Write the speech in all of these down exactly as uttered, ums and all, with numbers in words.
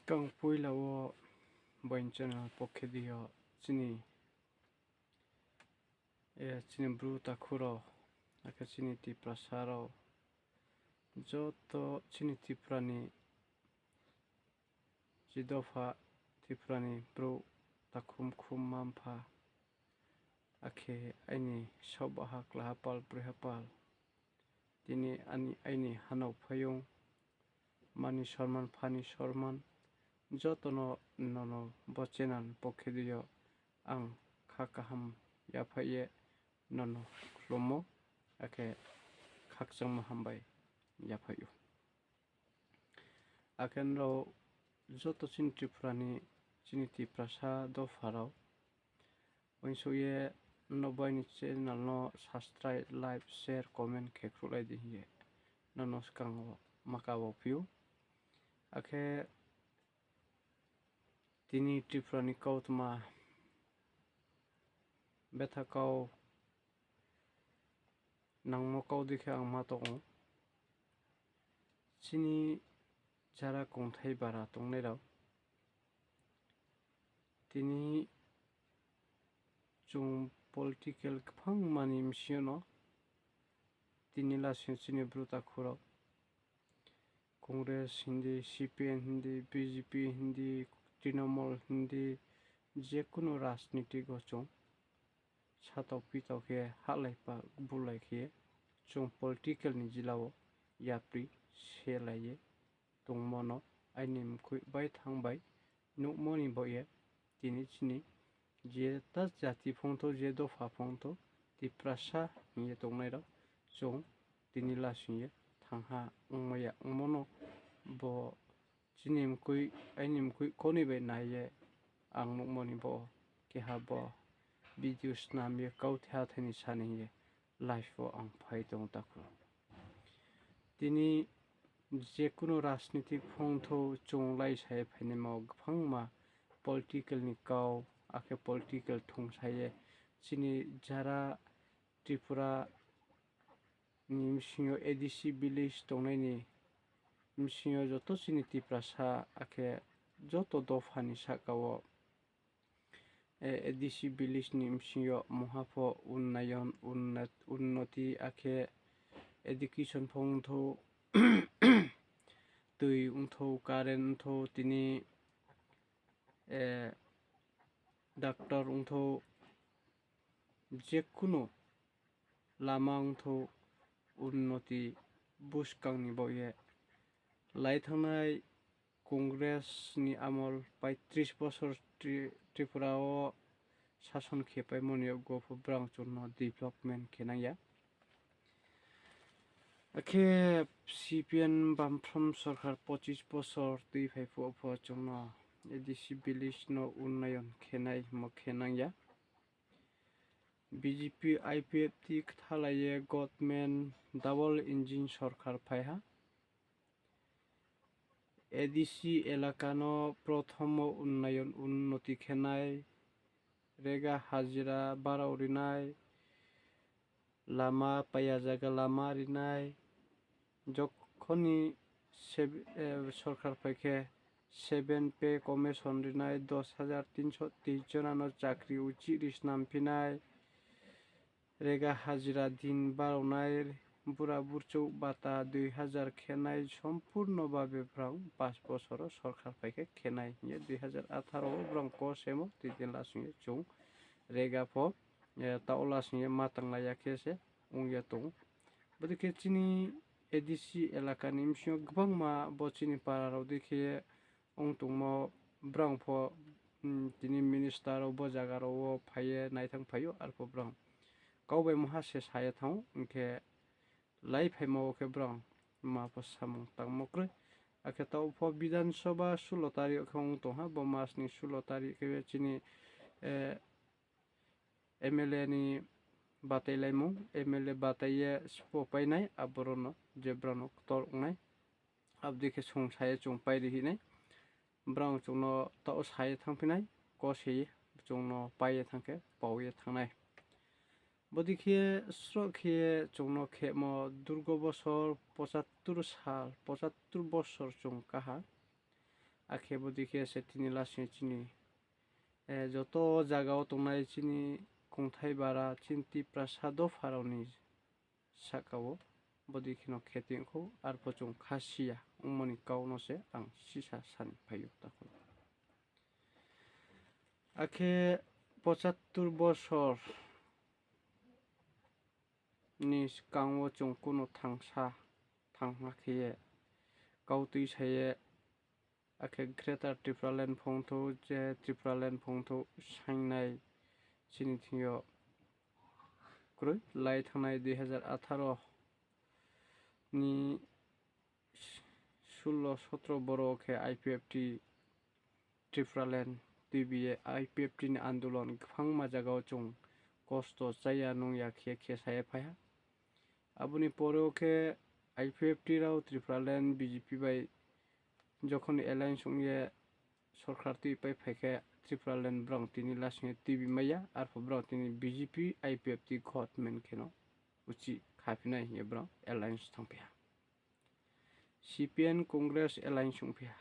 Skang poila wo bo aini channel pokhe di yo chini, eh, chini Bru takhu rao, akhe chini Tiprasa rao, joto chini Tripura ni chi dopha, Tripura ni brouh takhu mkhu mma mpha, akhe aini saohbaha, klaha pal, broiha pal, tini ani, aini hanao phaiyong, mma ni sorman, mpha ni sorman, joto no nono bo channel pokhe di yo ang kha kaham yaphaih ye nono khlumo, akhe khakchangmo hambai yaphaih ou. Akhe nrao joto chini Tripura ni, chini Tiprasa dopha rao, uaingsouh ye nobo aini channel no subscribe, like, share, comment khe khruhlai di hing ye nono skang wo ma kabo phi ou. Akhe tini Tripura ni kautma betha kau nangmo kau dei khe ang ma tong ou. Chini jara kongthai bara tongnai rao, tini chung political kphangma ni bsing yo no tini lasing chini Bru takhu rao Congress hing di, C P M hing di, B J P hing di, Trinamool hing di, jekunu rajnitik wo chung satao pitao khe hahlai pa bulai khe chung political ni jila wo yapri selai ye tongmo no aini mkoih bai thanng bai nuhmo ni baoh ye tini chini je ta jati phongthou, je dopha phongthou, Tiprasa hing ye tongnai rao chung tini lasing ye thanngha ongmai ya ongmo no bo chini mkoih, aini mkoih koni bai nai ye ang nuhmo ni baoh keha bo video snam ye kauthai hathai ni sa ni hing ye live wo ang phai tong ou takhu. Tini jekunu rajnitik phongthou chung laisa ye phainaima wo kphangma political ni kau, akhe political thungsa ye chini jara Tripura ni bsing yo A D C village tongnai ni bsing yo joto chini Tiprasa akhe joto dopha ni sahka wo, eh, A D C village ni bsing yo mungha pho unnayon, unnat-, unnoti akhe education pho ongthou, tui ongthou, current ongthou, tini, eh, doctor ongthou, jekunu lama ongthou, unnoti buskang ni baoh ye lai thanngnai Congress ni amol pai tris bosor Tri-, Tripura wo sason khe paimo ni yakgu pho brang chung no development khe nang ya. Akhe C P M Bamfront sorkar pochis bosor tui phai phuh pho chung no A D C village no unnayon khe nai hingmo khe nang ya. B J P I P F T kthalai ye government double engine sorkar phai ha. A D C elaka no prothom wo unnayon unnoti khe nai, rega hajira barao ri nai, lama paiya zaga lama ri nai, jokhon ni se-, eh, sorkar phai khe seven pay commission ri nai, dos hajar tinso teis jona no chakri uchih ri snam phi nai, rega hajira din barao nai, bura burchouh bata dui hajar khe nai, sompurno babe brang pas bosor wo sorkar phai khe khe nai hing ye dui hajar atharo wo brang kosemo tui din lasing ye chung rega pho, eh, taoh lasing ye ma tanglai ya khe se ong ye tong ou. Bodei khe chini A D C elaka ni bsing yo gbangma bo chini para rao dei khe ong tongmo brang pho, mm, tini minister rao bo zaga rao wo phai ye naithang phai ou, arpho brang kau bai mungha se sa ye thanng ou, hing khe lai phaimo wo khe brang ma pho samung tangmo kroi. Akhe taoh pho Bidhan Sabha sulo tarik khe ong tong ha, bo mas ni sulo tarik khe chini, eh, M L A ni batailaimung, M L A batai ye sbo pai nai, aboro no je brao no ktor ong nai, abo dei khe sung sa ye chung pai ri hi nai. Brao chung no taoh sa ye thanngphi nai, kose ye chung no pai ye thanng khe pao ye thanng nai. Bodei khe sroh khe chung no khemo durgo bosor pochattor sal, pochattor bosor chung kaha. Akhe bodei khe se tini lasing ye chini, eh, joto zaga wo tongnai chini kongthai bara chini Tiprasa dopha rao ni sahka wo bodei khe no khe tong khou, arpho chung kha si ya ongmo ni kau no se ang sisa sa ni phai ou takhu. Akhe pochattor bosor ni skang wo chung kuno thangsa, thangha khe ye, kau tuisa ye, akhe Greater Tipraland phongthou, je Tipraland phongthou saingnai chini thing yo kroi, lai thanngnai dui hazar atharo ni sullo sotro boro khe I P F T Tipraland tuibi ye I P F T ni andolon gbangma zaga wo chung kosto chaya nung ya khe khe sa ye phai ha. Abo ni pore wo khe I P F T rao Tipraland B J P bai jokhon ni alliance ong ye sorkar tuipai phai khe Tipraland brao tini lasing ye tuibi mai ya, arpho brao tini B J P I P F T government khe no uchih khaphi nai hing ye brao alliance thanngphi ha. C P M Congress alliance ongphi ha.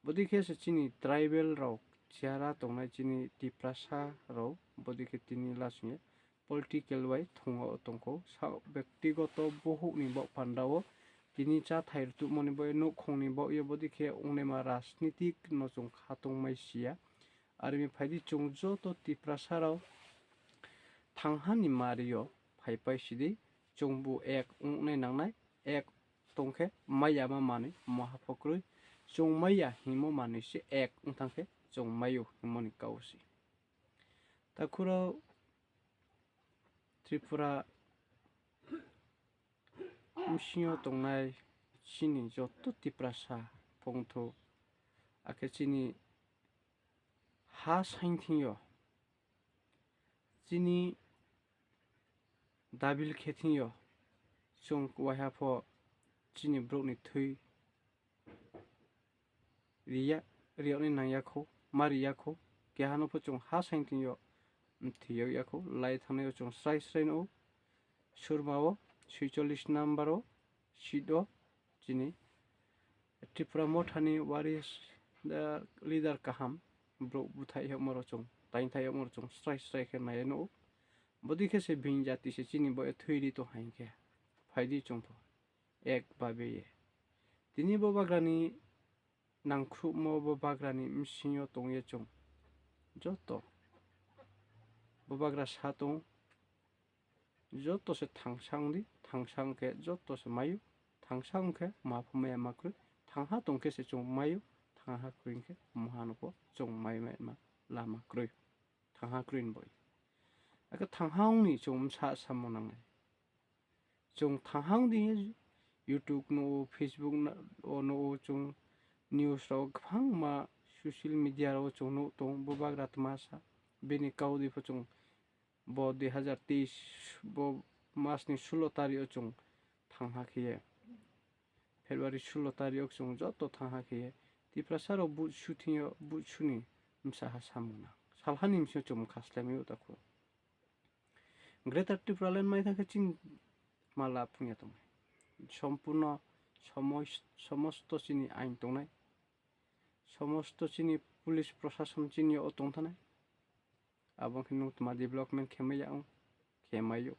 Bodei khe se chini tribal rao chara tongnai chini Tiprasa rao bodei khe tini lasing ye political bai thong wo tong khou. Sa bektigoto bohouh ni baoh panda wo tini cháthai rtuhmo ni baoh ye, nouhkhong ni baoh ye bodei khe ongnaima rajnitik no chung kha tongmai si ya. Are mi phai di chung joto Tiprasa rao thangha ni mari yo phaipai si di, chungbu ek ongnai nangnai, ek tong khe mai yama manoi maha pho kroi, chung mai ya hingmo manoi se ek ong thanng khe chung mai ou hingmo ni kau se. Takhu rao Tripura bsing yo tongnai chini joto Tiprasa phongthou, akhe chini ha saing thing yo, chini dabil khe thing yo, chung waiha pho chini brouh ni thui ri ya, ri yag nai nang ya khou, ma ri ya khou, keha no pho chung ha saing thing yo mthi yag ya khou, lai thanngnai yo chung srai srai nuh ou, Surma wo, suicholish number wo, seat wo, chini Tripura Motha ni waris, leader kaham, brouh búthaih yagmo rao chung, taingthaih yagmo rao chung srai srai khe nai ye nuh ou. Bodei khe se being jati se chini baoh ye thui ri tong ha hing khe, phai di chung pho ek babe ye. Tini bo bagra ni nangkhruhmo, bo bagra ni bsing yo tong ye chung joto bo bagra sa tong, joto se thangsa ong di, thangsa ong khe joto se mai ou, thangsa ong khe ma pho mai ya ma kroi, thangha tong khe se chung mai ou, thangha kroi ong khe maha no pho chung mai mai ma lama kroi, thangha kroi ni baoh ye. Akhe thangha ong ni chung bsa samo nangnai. Chung thangha ong di ye YouTube nuh ou, Facebook wo nuh ou, chung news rao gbangma social media rao chung nuh tong, bo bagra tma sa, bini kau di pho chung bo dui hazar teis bo mas ni sullo tarik wo chung thangha khe ye, February sullo tarik wo chung joto thangha khe ye, Tiprasa rao vote su thing yo, vote su ni bsa ha samung nang. Salha ni bsing yo chung mkha slái mai ou takhu. Greater Tipraland mai thanng khe chini tma lab phung ya tongnai. Sompurno somosto chini ain tongnai. Somosto chini police prosason chini yo tong thanai. Abo khe nung tma development khe mai ya ong, khe mai ou.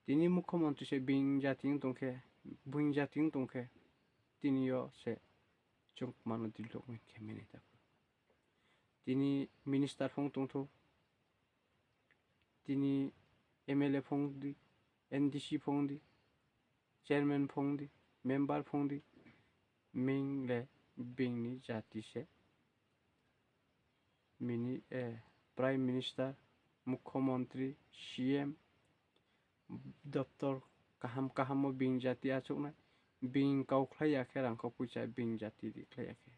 Tini mukhomontri se being jati ong tong khe, being jati ong tong khe, tini yo se chung tma no development khe mai nai takhu. Tini minister phung tongthou, tini M L A phung di, N D C phung di, chairman phung di, member phung di, ming le being ni jati se. Mini, eh, Prime Minister, Mukhomontri, C M, doptor kaham kaham wo being jati achouh nai, being kau khlai ya khe, rangkhau poicha being jati ri khlai ya khe,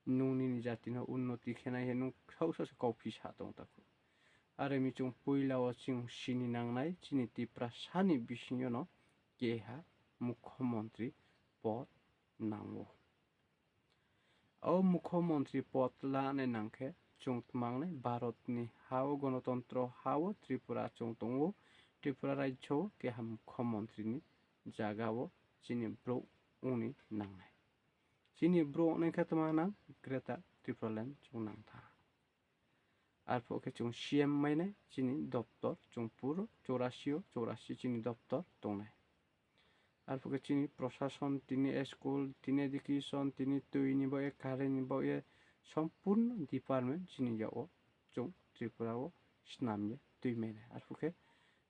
nung nini jati no unnoti khe nai he nung saohsa se kauphi sa tong takhu. Are mi chung poila wo chung sini nangnai, chini Tiprasa ni bising yo no keha mukhomontri pod nang ou. O mukhomontri pod lanai nang khe, chung tmangnai Bharat ni ha wo, gonotontro ha wo Tripura chung tong ou, Tripura rajyo keha mukhomontri ni zaga wo chini brouh ong ni nangnai. Chini brouh nai khe tma nang, Greater Tipraland chung nang tha. Arphuh khe chung C M mai nai, chini doptor chung puro chourasi yo, chourasi chini doptor tong nai. Arphuh khe chini prosason, tini school, tini education, tini tui ni baoh ye, current ni baoh ye, sompurno department chini yak wo chung Tripura wo snam ye tuimai nai. Arphuh khe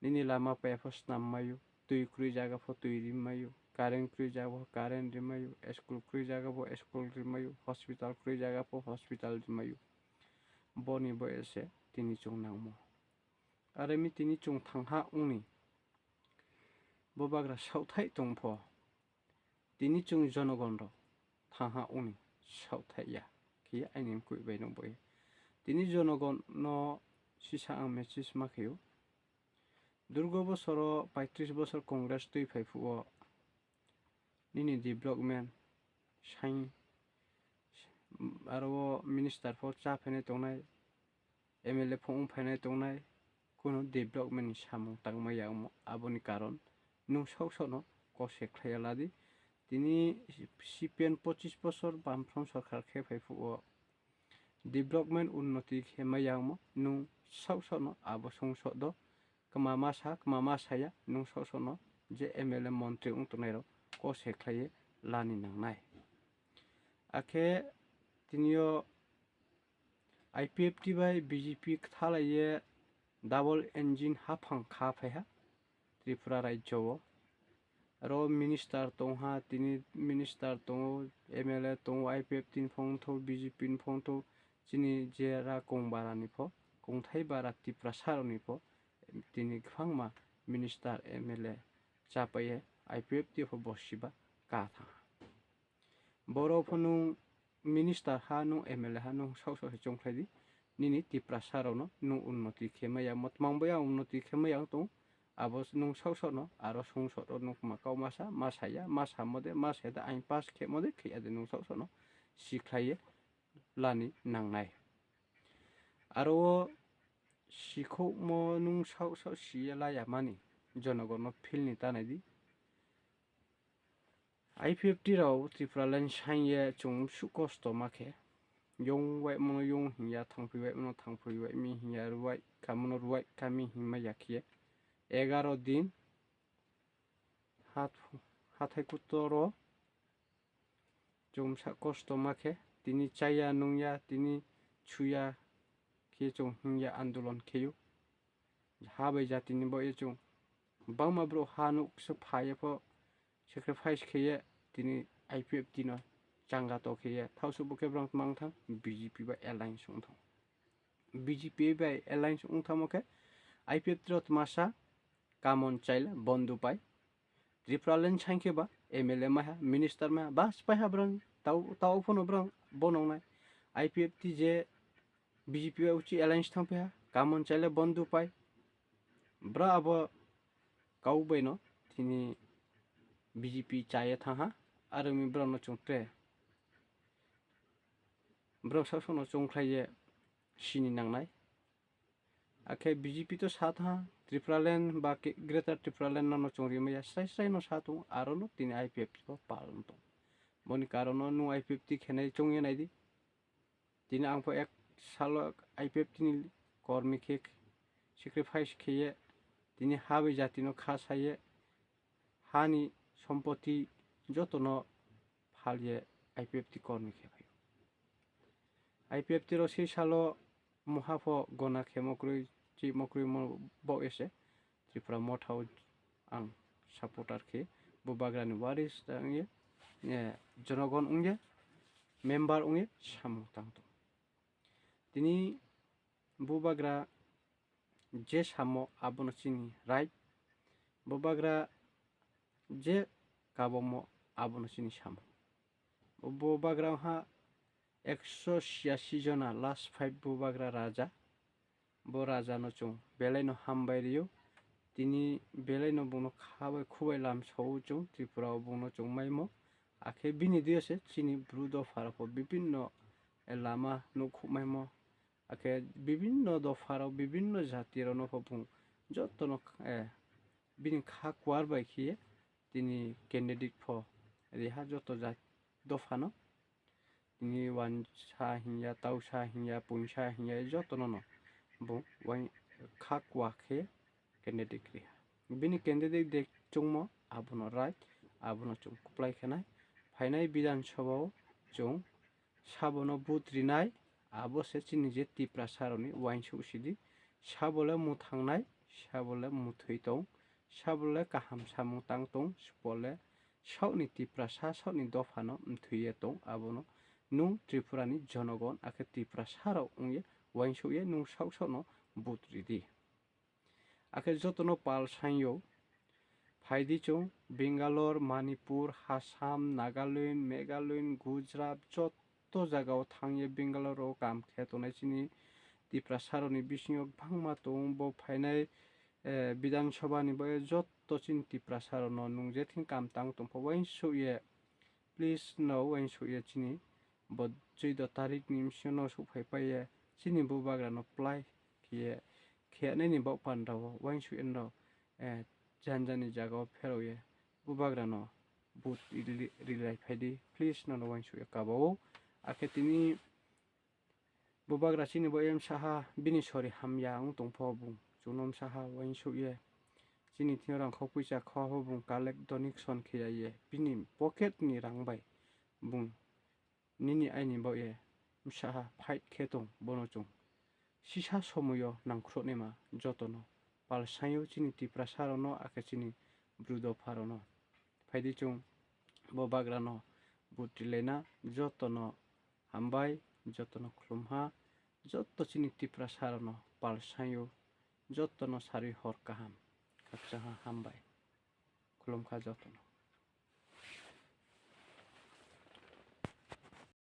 nini lama pai pho snam mai ou, tui kroi zaga pho tui ri mai ou, current kroi zaga pho current ri mai ou, school kroi zaga pho school ri mai ou, hospital kroi zaga pho hospital ri mai ou. Bo ni baoh ye se tini chung nangmo. Are mi tini chung thangha ong ni bubagra saohthaih tong pho, tini chung jonogon rao thangha ong ni saohthaih ya khe ye aini mkoih bai nuh bo ye. Tini jonogon no sisa ang message ma khe ou. Durgo bosor wo, paitris bosor Congress tuiphai phuh wo, nini development saing, aro wo minister pho chá phainai tongnai, M L A pho ong phainai tongnai, kuno development ni samung tangmai ya ongmo, abo ni karon nung saohsaoh no kose khlai ya la di. Tini C P M pochis bosor Bamfront sorkar khe phai phuh wo development unnoti khe mai ya ongmo, nung saohsaoh no abo sungsoh do, kma ma sa, kma ma sa ya, nung saohsaoh no je M L A montri ong tongnai rao kose khlai ye la ni nang nai. Akhe tini yo I P F T bai B J P kthalai ye double engine haphang kha phai ha Tripura rajyo wo. Aro minister tong ha, tini minister tong ou, M L A tong ou, I P F T ni phongthou, B J P ni phongthou, chini jera kongbara ni pho, kongthai bara Tiprasa rao ni pho, tini kphangma minister, M L A chápai ye I P F T pho bosiba ka thanng ha. Boro pho nung minister ha, nung M L A ha, nung saohsaoh se choungkhlai di. Nini Tiprasa rao no nung unnoti khe mai ya, motmang bo ya unnoti khe mai ya tong. Abo nung saohsaoh no, aro sungsoh rao nung kma kau ma sa, ma sa ya, ma samo de, ma sa ya de, ain pass khemo de, khe ya de nung saohsaoh no sikhlai ye la ni nang nai. Aro wo sikhouhmo nung saohsaoh si ye la ya mani, jonogon no feel ni ta nai di. I P F T rao Tipraland saing ye chung bsuh kosto ma khe, yong waimo no yong hing ya, thangphoi waimo no thangphoi wai mi hing ya, ruai kamo no ruai ka mi hing mai ya khe ye, egaro din hathai kutor wo chung bsa kosto ma khe, tini chá ya nung ya, tini chu ya khe chung hing ya andolon khe ou. Ha bai jati ni baoh ye chung bangma brouh ha nuh ksu pha ye pho sacrifice khe ye tini I P F T no changa to khe ye thaosuh bo khe brang tmang thanng B J P bai alliance ong thanng. B J P bai alliance ong thanngmo khe I P F T rao tma sa, kamon chaila bondu pai. Tipraland saing khe ba M L A mai ha, minister mai ha, bas pai ha brang, tao, tao pho no brang bo nang nai. I P F T je B J P bai uchih alliance thanngphi ha, kamon chaila bondu pai. Bra abo kau bai no tini B J P chá ye thanng ha, aro mi brao no chung tre brao saohsaoh no choungkhlai ye sini nang nai. Akhe B J P to sa thanng ha, Tipraland ba khe Greater Tipraland no no chung rimai ya, srai srai no sa tong, aro no tini I P F T pho palon tong. Bo ni karon no nung I P F T khe nai choung ye nai di. Tini ang pho ek sal wo I P F T ni kormi khe sacrifice khe ye, tini ha bai jati no kha sa ye, ha ni sompoti joto no phal ye I P F T kormi khe phai ou. I P F T rao sei sal wo mungha pho gona khemo kroi, chihmo kroimo baoh ye se Tripura Motha wo ang supporter khe, bubagra ni waris ong ye, jonogon ong ye, member ong ye samung tang tong. Tini bubagra je samo abo no chini right, bubagra je kabomo abo no chini samo. Bubagra ong ha ekso siasi jona last five bubagra raja. Bo raja no chung belai no hambai ri ou. Tini belai no bung no kha bai khu bai lamsa ou chung Tripura wo bung no chung maimo. Akhe bini dei yo se chini Bru dopha rao pho bibinno lama nouhkhouh maimo. Akhe bibinno dopha rao, bibinno jati rao no pho bung joto no bini kha kuar bai khe ye tini candidate pho ri ha joto dopha no. tini wansa hing ya, tausa hing ya, poingsa hing ya, joto no no bung uaing kha kua khe candidate kri ha. Bini candidate de chungmo abo no right, abo no chung kuplai khe nai. Phainai Bidhan Sabha wo chung sabo no vote ri nai, abo se chini je Tiprasa rao ni uaingsouh si di, sabo le muthang nai, sabo le muthoi tong, sabo le kaham samung tang tong, sbo le saoh ni Tiprasa, saoh ni dopha no mthoi ye tong, abo no nung Tripura ni jonogon akhe Tiprasa rao ong ye uaingsouh ye nung saoh saoh no vote ri di. Akhe joto no pal saing yo, phai di chung Bangalore, Manipur, Assam, Nagaland, Meghalaya, Gujarat, joto zaga wo thanng ye Bangalore wo kam khe tongnai chini Tiprasa rao ni bising yo gbangma tong, bo phainai Bidhan Sabha ni baoh ye joto chini Tiprasa rao no nung je thing kam tang tong pho uaingsouh ye, please no uaingsouh ye chini bo চৌদ্দ তারিখ ni bsing yo no souhphaipai ye chini bubagra no play khe ye, khe nai ni baoh panda wo uaingsouh ye nrao janja ni zaga wo pherao ye bubagra no vote rilaiphai di, please no no uaingsouh ye kaba ou. Akhe tini bubagra chini baoh ye bsa ha bini sori hamya ong tong pho bung chung no bsa ha uaingsouh ye chini thing yo rangkhau poicha kha pho bung collect donation khe ya ye bini pocket ni rang bai bung nini aini baoh ye bsa ha fight khe tong, bo no chung sisa somoi yo nangkhruh naima joto no pal saing ou chini Tiprasa rao no akhe chini Bru dopha rao no. Phai di chung bubagra no vote rilai na, joto no hambai, joto no khlum ha, joto chini Tiprasa rao no pal saing ou, joto no sarui hor kaham, khakchang ha, hambai, khlum kha joto no.